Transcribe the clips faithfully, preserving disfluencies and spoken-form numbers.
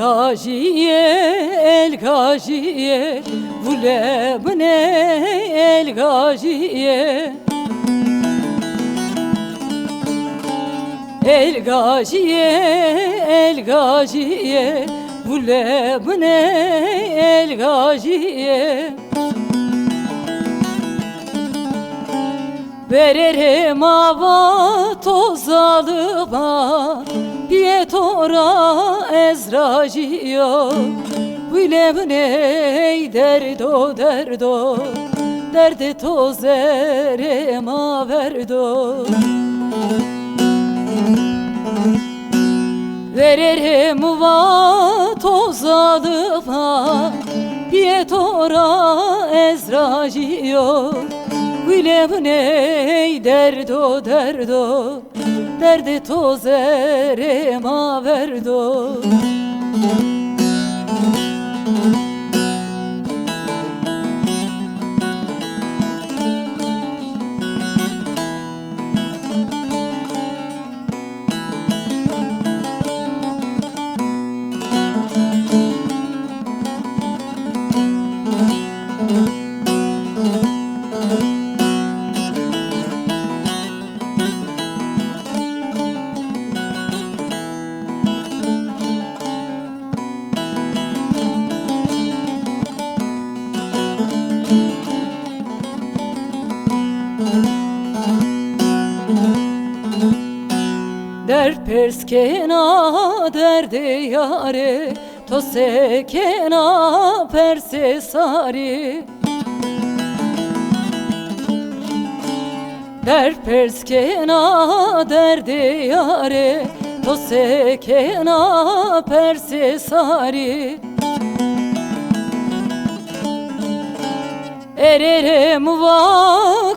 Gajîye, el gajîye, vule binê el gajîye. El gajîye, el gajîye, vule binê el gajîye. Verê rê ma va to zalima, piyê to ra ez rajî yo. Wîle min ey derdo, derdo, derdê to zerê ma verdo. Verê rê mi va to zalima, piyê to ra ez rajî yo. Wîle min ey derdo, derdo, derdê to zerê ma verdo. Derd pers kena derdê yarê, to se kena persê sarî. Derd pers kena derdê yarê, to se kena persê sarî. Erê rê mi va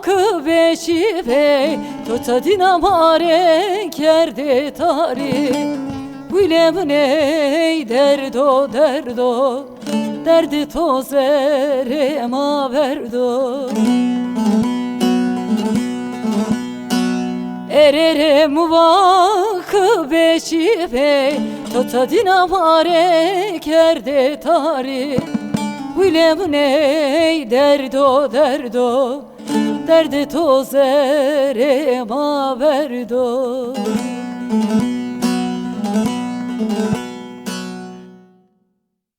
ki beşî vey, to ta dîna ma rê kerdê tarî. Wîle min ey derdo, derdo, derdê to zerê ma verdo. Erê rê mi va ki beşî vey, to ta dîna ma rê kerdê tarî. Wîle min ey derdo, derdo, derdê to zerê ma verdo.